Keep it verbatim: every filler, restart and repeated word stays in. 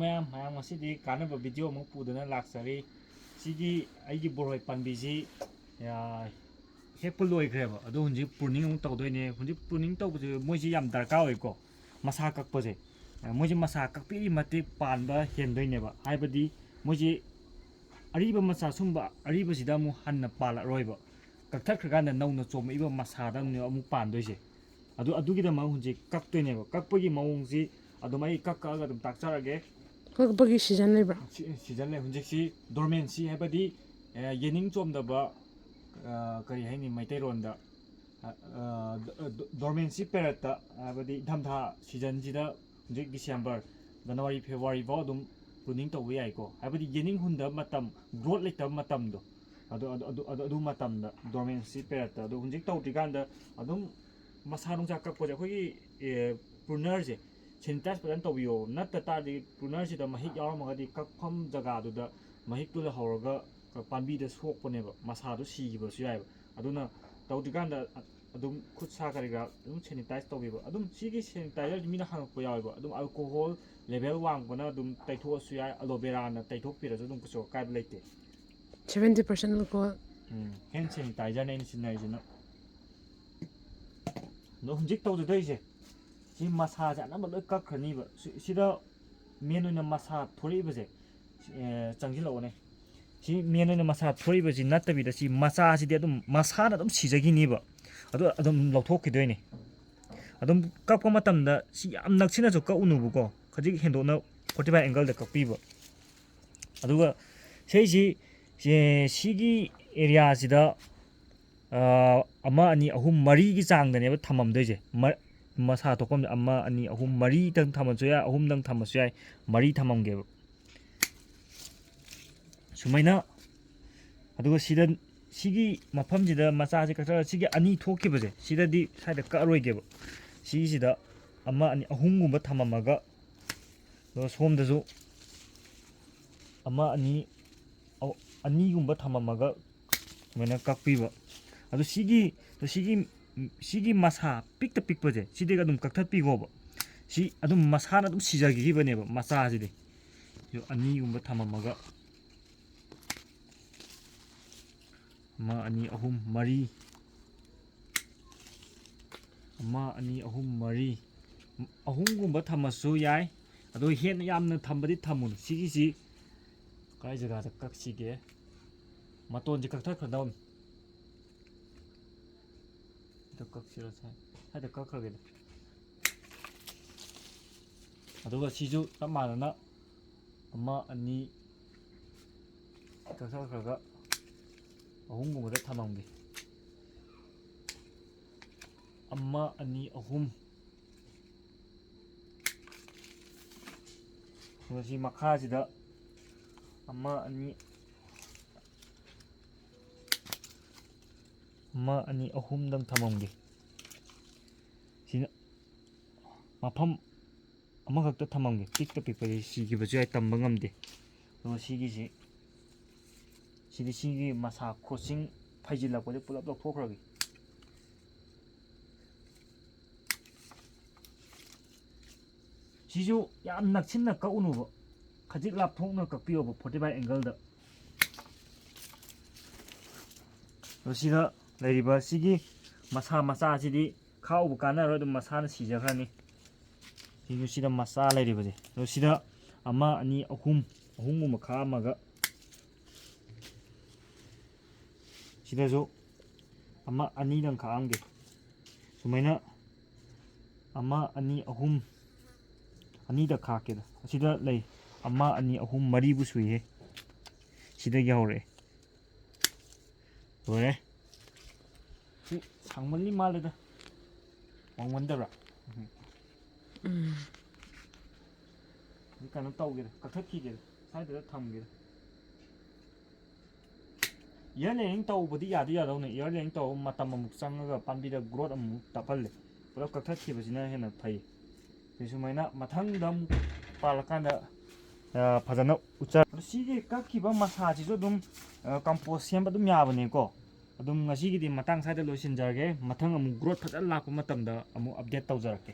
ꯃꯌꯥꯝ ꯃꯌꯥꯝ ꯉꯁꯤꯗꯤ ꯀꯥꯟꯅꯕ ꯚꯤꯗꯤꯑꯣ ꯑꯃꯨꯛ ꯄꯨꯗꯨꯅ ꯂꯥꯛꯆꯔꯤ꯫ ꯁꯤꯒꯤ ꯑꯩꯒꯤ ꯕꯣꯔꯣꯏ ꯄꯥꯝꯕꯤꯁꯤ, ꯑ, ꯍꯦꯛꯄ ꯂꯣꯏꯈ꯭ꯔꯦꯕ꯫ ꯑꯗꯣ ꯍꯧꯖꯤꯛ ꯄ꯭ꯔꯨꯅꯤꯡ ꯑꯃꯨꯛ ꯇꯧꯗꯣꯏꯅꯦ꯫ ꯍꯧꯖꯤꯛ ꯄ꯭ꯔꯨꯅꯤꯡ ꯇꯧꯕꯁꯦ ꯃꯣꯏꯁꯦ ꯌꯥꯝ ꯗꯔꯀꯥꯔ ꯑꯣꯏꯀꯣ꯫ ꯃꯁꯥ ꯀꯛꯄꯁꯦ, ꯑ, ꯃꯣꯏꯁꯦ ꯃꯁꯥ ꯀꯛꯄꯤꯔꯤ ꯃꯇꯤꯛ ꯄꯥꯟꯕ ꯍꯦꯟꯗꯣꯏꯅꯦꯕ꯫ ꯍꯥꯏꯕꯗꯤ ꯃꯣꯏꯁꯦ ꯑꯔꯤꯕ ꯃꯆꯥ, ꯁꯨꯝꯕ ꯑꯔꯤꯕꯁꯤꯗ ꯑꯃꯨꯛ ꯍꯟꯅ ꯄꯥꯜꯂꯛꯑꯔꯣꯏꯕ꯫ ꯀꯛꯊꯠꯈ꯭ꯔꯀꯥꯟꯗ ꯅꯧꯅ ꯆꯣꯝꯃꯛꯏꯕ ꯃꯁꯥꯗ ꯑꯃꯨꯛ ꯄꯥꯟꯗꯣꯏꯁꯦ꯫ ꯑꯗꯨ, ꯑꯗꯨꯒꯤꯗꯃꯛ ꯍꯧꯖꯤꯛ ꯀꯛꯇꯣꯏꯅꯦꯕ꯫ ꯀꯛꯄꯒꯤ ꯃꯑꯣꯡꯁꯤ ꯑꯗꯨꯝ ꯑꯩ ꯀꯛ ꯀꯛꯑꯒ ꯑꯗꯨꯝ ꯇꯥꯛꯆꯔꯒꯦ꯫ ꯀꯛꯄꯒꯤ ꯁꯤꯖꯟ ꯂꯩꯕ꯭ꯔꯥ? ꯁꯤ-, ꯁꯤꯖꯟ ꯂꯩ꯫ ꯍꯧꯖꯤꯛꯁꯤ ꯗꯣꯔꯃꯦꯟꯁꯤ ꯍꯥꯏꯕꯗꯤ, ꯑ, ꯌꯦꯅꯤꯡ ꯆꯣꯝꯗꯕ, ꯑ, ꯀꯔꯤ ꯍꯥꯏꯅꯤ ꯃꯩꯇꯩꯔꯣꯟꯗ, ꯑ, ꯑ, ꯗ-, ꯑ, ꯗꯣ-, ꯗꯣꯔꯃꯦꯟꯁꯤ ꯄꯦꯔꯠꯇ, ꯍꯥꯏꯕꯗꯤ ꯏꯪꯊꯝꯊꯥ ꯁꯤꯖꯟꯁꯤꯗ ꯍꯧꯖꯤꯛ ꯗꯤꯁꯦꯝꯕꯔ, ꯖꯅꯋꯥꯔꯤ, ꯐꯦꯕꯋꯥꯔꯤ ꯐꯥꯎ ꯑꯗꯨꯝ ꯄ꯭ꯔꯨꯅꯤꯡ ꯇꯧꯕ ꯌꯥꯏꯀꯣ꯫ ꯍꯥꯏꯕꯗꯤ ꯌꯦꯅꯤꯡ ꯍꯨꯟꯗꯕ ꯃꯇꯝ, ꯒ꯭ꯔꯣꯠ ꯂꯩꯇꯕ ꯃꯇꯝꯗꯣ, ꯑꯗꯨ, ꯑꯗꯨ, ꯑꯗꯨ, ꯑꯗꯨ, ꯑꯗꯨ ꯃꯇꯝꯗ ꯗꯣꯔꯃꯦꯟꯁꯤ ꯄꯦꯔꯠꯇ꯫ ꯑꯗꯣ ꯍꯧꯖꯤꯛ ꯇꯧꯗ꯭ꯔꯤꯀꯥꯟꯗ ꯑꯗꯨꯝ ꯃꯁꯥ ꯅꯨꯡꯁꯥ ꯀꯛꯄꯁꯦ ꯑꯩꯈꯣꯏꯒꯤ, ꯑꯦ, ꯄ꯭ꯔꯨꯅꯔꯁꯦ ꯁꯦꯅꯤꯇꯥꯏꯁ ꯐꯖꯅ ꯇꯧꯕꯤꯌꯣ꯫ ꯅꯠꯇ ꯇꯥꯔꯗꯤ ꯄ꯭ꯔꯨꯅꯔꯁꯤꯗ ꯃꯍꯤꯛ ꯌꯥꯎꯔꯝꯃꯒꯗꯤ ꯀꯛꯐꯝ ꯖꯒꯥꯗꯨꯗ ꯃꯍꯤꯛꯇꯨ ꯂꯩꯍꯧꯔꯒ ꯄꯥꯝꯕꯤꯗ ꯁꯣꯛꯄꯅꯦꯕ, ꯃꯁꯥꯗꯣ ꯁꯤꯈꯤꯕꯁꯨ ꯌꯥꯏꯑꯕ꯫ ꯑꯗꯨꯅ ꯇꯧꯗ꯭ꯔꯤꯀꯥꯟꯗ ꯑꯗꯨꯝ ꯈꯨꯠ ꯁꯥ ꯀꯔꯤ ꯀꯔꯥ ꯑꯗꯨꯝ ꯁꯦꯅꯤꯇꯥꯏꯁ ꯇꯧꯕꯤꯕ꯫ ꯑꯗꯨꯝ ꯁꯤꯒꯤ ꯁꯦꯅꯤꯇꯥꯏꯖꯔꯁꯤ ꯃꯤꯅ ꯍꯪꯉꯛꯄ ꯌꯥꯎꯋꯦꯕ꯫ ꯑꯗꯨꯝ ꯑꯜꯀꯣꯍꯣꯜ ꯂꯦꯚꯦꯜ ꯋꯥꯡꯕꯅ ꯑꯗꯨꯝ ꯇꯩꯊꯣꯛꯑꯁꯨ ꯌꯥꯏ, ꯑꯦꯂꯣꯚꯦꯔꯥꯅ ꯇꯩꯊꯣꯛꯄꯤꯔꯁꯨ ꯑꯗꯨꯝ ꯀꯩꯁꯨ ꯑꯀꯥꯏꯕ ꯂꯩꯇꯦ꯫ Seventy percent alcohol. ꯎꯝ, ꯍꯦꯟ ꯁꯦꯅꯤꯇꯥꯏꯖꯔꯅꯦ ꯑꯩꯅ ꯁꯤꯖꯤꯟꯅꯔꯤꯁꯤꯅ꯫ ꯑꯗꯣ ꯍꯧꯖꯤꯛ ꯇꯧꯖꯗꯣꯏꯁꯦ, ꯁꯤ ꯃꯁꯥꯁꯦ ꯑꯅꯝꯕ ꯂꯣꯏ ꯀꯛꯈ꯭ꯔꯅꯤꯕ꯫ ꯁꯤ-, ꯁꯤꯗ ꯃꯦꯟ ꯑꯣꯏꯅ ꯃꯁꯥ ꯊꯣꯔꯛꯏꯕꯁꯦ, ꯁꯤ, ꯑꯦ, ꯆꯪꯁꯤꯜꯂꯛꯑꯣꯅꯦ꯫ ꯁꯤ ꯃꯦꯟ ꯑꯣꯏꯅ ꯃꯁꯥ ꯊꯣꯔꯛꯏꯕꯁꯤ ꯅꯠꯇꯕꯤꯗ ꯁꯤ ꯃꯆꯥꯁꯤꯗꯤ ꯑꯗꯨꯝ ꯃꯁꯥꯅ ꯑꯗꯨꯝ ꯁꯤꯖꯈꯤꯅꯤꯕ꯫ ꯑꯗꯣ ꯑꯗꯨꯝ ꯂꯧꯊꯣꯛꯈꯤꯗꯣꯏꯅꯦ꯫ ꯑꯗꯨꯝ ꯀꯛꯄ ꯃꯇꯝꯗ ꯁꯤ ꯌꯥꯝ ꯅꯛꯁꯤꯟꯅꯁꯨ ꯀꯛꯎꯅꯨꯕꯀꯣ, ꯈꯖꯤꯛ ꯍꯦꯟꯗꯣꯛꯅ forty five angle ꯗ ꯀꯛꯄꯤꯕ꯫ ꯑꯗꯨꯒ ꯁꯤꯁꯤ, ꯁꯦ-, ꯁꯤꯒꯤ ꯑꯦꯔꯤꯌꯥꯁꯤꯗ, ꯑ, ꯑꯃ, ꯑꯅꯤ, ꯑꯍꯨꯝ, ꯃꯔꯤꯒꯤ ꯆꯥꯡꯗꯅꯦꯕ ꯊꯝꯃꯝꯗꯣꯏꯁꯦ꯫ ꯃ-, ꯃꯁꯥ ꯊꯣꯛꯐꯝꯁꯦ ꯑꯃ, ꯑꯅꯤ, ꯑꯍꯨꯝ, ꯃꯔꯤꯗꯪ ꯊꯝꯃꯁꯨ ꯌꯥꯏ, ꯑꯍꯨꯝꯗꯪ ꯊꯝꯃꯁꯨ ꯌꯥꯏ, ꯃꯔꯤ ꯊꯝꯃꯝꯒꯦꯕ꯫ ꯁꯨꯃꯥꯏꯅ꯫ ꯑꯗꯨꯒ ꯁꯤꯗ, ꯁꯤꯒꯤ ꯃꯐꯝꯁꯤꯗ ꯃꯆꯥꯁꯦ ꯀꯛꯊꯠꯂꯒ ꯁꯤꯒꯤ ꯑꯅꯤ ꯊꯣꯛꯈꯤꯕꯁꯦ, ꯁꯤꯗꯗꯤ ꯁ꯭ꯋꯥꯏꯗ ꯀꯛꯑꯔꯣꯏꯒꯦꯕ꯫ ꯁꯤꯁꯤꯗ ꯑꯃ, ꯑꯅꯤ, ꯑꯍꯨꯝꯒꯨꯝꯕ ꯊꯝꯃꯝꯃꯒ, ꯑꯗꯨꯒ ꯁꯣꯝꯗꯁꯨ ꯑꯃ, ꯑꯅꯤ, ꯑ-, ꯑꯅꯤꯒꯨꯝꯕ ꯊꯝꯃꯝꯃꯒ ꯁꯨꯃꯥꯏꯅ ꯀꯛꯄꯤꯕ꯫ ꯑꯗꯨ ꯁꯤꯒꯤ, ꯁꯤꯒꯤ, ꯁꯤꯒꯤ ꯃꯁꯥ ꯄꯤꯛꯇ ꯄꯤꯛꯄꯁꯦ, ꯁꯤꯗꯒꯤ ꯑꯗꯨꯝ ꯀꯛꯊꯠꯄꯤꯈꯣꯕ꯫ ꯁꯤ ꯑꯗꯨꯝ ꯃꯁꯥꯅ ꯑꯗꯨꯝ ꯁꯤꯖꯈꯤꯕꯅꯦꯕ ꯃꯆꯥꯁꯤꯗꯤ꯫ ꯑꯅꯤꯒꯨꯝꯕ ꯊꯝꯃꯝꯃꯒ, ꯑꯃ, ꯑꯅꯤ, ꯑꯍꯨꯝ, ꯃꯔꯤ, ꯑꯃ, ꯑꯅꯤ, ꯑꯍꯨꯝ, ꯃꯔꯤ, ꯑꯍꯨꯝꯒꯨꯝꯕ ꯊꯝꯃꯁꯨ ꯌꯥꯏ꯫ ꯑꯗꯣ ꯍꯦꯟꯅ ꯌꯥꯝꯅ ꯊꯝꯕꯗꯤ ꯊꯝꯃꯨꯅꯨ꯫ ꯁꯤꯒꯤꯁꯤ ꯀꯥꯏ ꯖꯒꯥꯗ ꯀꯛꯁꯤꯒꯦ? ꯃꯇꯣꯟꯁꯦ ꯀꯛꯊꯠꯈ꯭ꯔꯗꯧꯅꯤ꯫ ꯑꯗꯣ ꯀꯛꯁꯤꯔꯣ? ꯁꯥꯏ-, ꯁ꯭ꯋꯥꯏꯗ ꯀꯛꯈ꯭ꯔꯒꯦꯗ꯫ ꯑꯗꯨꯒ ꯁꯤꯁꯨ ꯆꯞ ꯃꯥꯟꯅꯅ ꯑꯃ, ꯑꯅꯤ ꯀꯛꯊꯠꯈ꯭ꯔꯒ ꯑꯍꯨꯝꯒꯨꯝꯕꯗ ꯊꯝꯃꯝꯒꯦ꯫ ꯑꯃ, ꯑꯅꯤ, ꯑꯍꯨꯝ꯫ ꯑꯗꯨꯒ ꯁꯤ ꯃꯈꯥꯁꯤꯗ ꯑꯃ, ꯑꯅꯤ, ꯑꯃ, ꯑꯅꯤ, ꯑꯍꯨꯝꯗꯪ ꯊꯝꯃꯝꯒꯦ꯫ ꯁꯤꯅ ꯃꯐꯝ ꯑꯃꯈꯛꯇ ꯊꯝꯃꯝꯒꯦ꯫ ꯄꯤꯛꯇ ꯄꯤꯛꯄꯗꯤ ꯁꯤꯈꯤꯕꯁꯨ ꯌꯥꯏ, ꯇꯝꯕ ꯉꯝꯗꯦ꯫ ꯑꯗꯨꯒ ꯁꯤꯒꯤꯁꯤ, ꯁꯤꯗꯤ ꯁꯤꯒꯤ ꯃꯁꯥ ꯈꯣꯠꯆꯤꯡ ꯐꯩꯖꯤꯜꯂꯛꯄꯗꯤ ꯄꯨꯂꯞ ꯂꯧꯊꯣꯛꯈ꯭ꯔꯒꯦ꯫ ꯁꯤꯁꯨ ꯌꯥꯝ ꯅꯛꯁꯤꯟꯅ ꯀꯛꯎꯅꯨꯕ, ꯈꯖꯤꯛ ꯂꯥꯞꯊꯣꯛꯅ ꯀꯛꯄꯤꯌꯣꯕ, forty five angle ꯗ꯫ ꯑꯗꯣ ꯁꯤꯗ ꯂꯩꯔꯤꯕ ꯁꯤꯒꯤ ꯃꯁꯥ ꯃꯆꯥꯁꯤꯗꯤ ꯈꯥꯛꯎꯕ ꯀꯥꯟꯅꯔꯣꯏ, ꯑꯗꯨꯝ ꯃꯁꯥꯅ ꯁꯤꯖꯈ꯭ꯔꯅꯤ꯫ ꯁꯤꯁꯨ ꯁꯤꯗ ꯃꯆꯥ ꯂꯩꯔꯤꯕꯁꯦ, ꯑꯗꯣ ꯁꯤꯗ ꯑꯃ, ꯑꯅꯤ, ꯑꯍꯨꯝ, ꯑꯍꯨꯝꯒꯨꯝꯕ ꯈꯥꯛꯑꯝꯃꯒ, ꯁꯤꯗꯁꯨ ꯑꯃ, ꯑꯅꯤꯗꯪ ꯈꯥꯛꯑꯝꯒꯦ꯫ ꯁꯨꯃꯥꯏꯅ ꯑꯃ, ꯑꯅꯤ, ꯑꯍꯨꯝ, ꯑꯅꯤꯗ ꯈꯥꯛꯀꯦꯗ꯫ ꯑꯁꯤꯗ ꯂꯩ, ꯑꯃ, ꯑꯅꯤ, ꯑꯍꯨꯝ, ꯃꯔꯤꯕꯨ ꯁꯨꯏꯍꯦ꯫ ꯁꯤꯗꯒꯤ ꯍꯧꯔꯛꯑꯦ꯫ ꯂꯣꯏꯔꯦ꯫ ꯁꯤ ꯁꯥꯡꯃꯜꯂꯤ ꯃꯥꯜꯂꯦꯗ꯫ ꯋꯥꯡꯃꯟꯗꯕ꯭ꯔꯥ? ꯎꯝ꯫ ꯎꯝ꯫ ꯁꯤ ꯀꯩꯅꯣ ꯇꯧꯒꯦꯗ, ꯀꯛꯊꯠꯈꯤꯒꯦꯗ꯫ ꯁ꯭ꯋꯥꯏꯗ ꯊꯝꯒꯦꯗ꯫ Air layering ꯇꯧꯕꯗꯤ ꯌꯥꯗꯤ ꯌꯥꯗꯧꯅꯦ꯫ Air layering ꯇꯧꯕ ꯃꯇꯝ ꯑꯃꯨꯛ ꯆꯪꯉꯒ ꯄꯥꯝꯕꯤꯗ growth ꯑꯃꯨꯛ ꯇꯞꯍꯜꯂꯦ꯫ ꯄꯨꯂꯞ ꯀꯛꯊꯠꯈꯤꯕꯁꯤꯅ ꯍꯦꯟꯅ ꯐꯩ꯫ ꯑꯗꯨ ꯁꯨꯃꯥꯏꯅ ꯃꯊꯪꯗ ꯑꯃꯨꯛ ꯄꯥꯜꯂꯀꯥꯟꯗ, ꯑ, ꯐꯖꯅ ꯎꯠꯆ-, ꯑꯗꯣ ꯁꯤꯒꯤ ꯀꯛꯈꯤꯕ ꯃꯁꯥꯁꯤꯁꯨ ꯑꯗꯨꯝ, ꯑ, compost ꯁꯦꯝꯕ ꯑꯗꯨꯝ ꯌꯥꯕꯅꯦꯀꯣ꯫ ꯑꯗꯨꯝ ꯉꯁꯤꯒꯤꯗꯤ ꯃꯇꯥꯡ ꯁ꯭ꯋꯥꯏꯗ ꯂꯣꯏꯁꯤꯟꯖꯔꯒꯦ꯫ ꯃꯊꯪ ꯑꯃꯨꯛ growth ꯐꯖꯅ ꯂꯥꯛꯄ ꯃꯇꯝꯗ ꯑꯃꯨꯛ update ꯇꯧꯖꯔꯛꯀꯦ꯫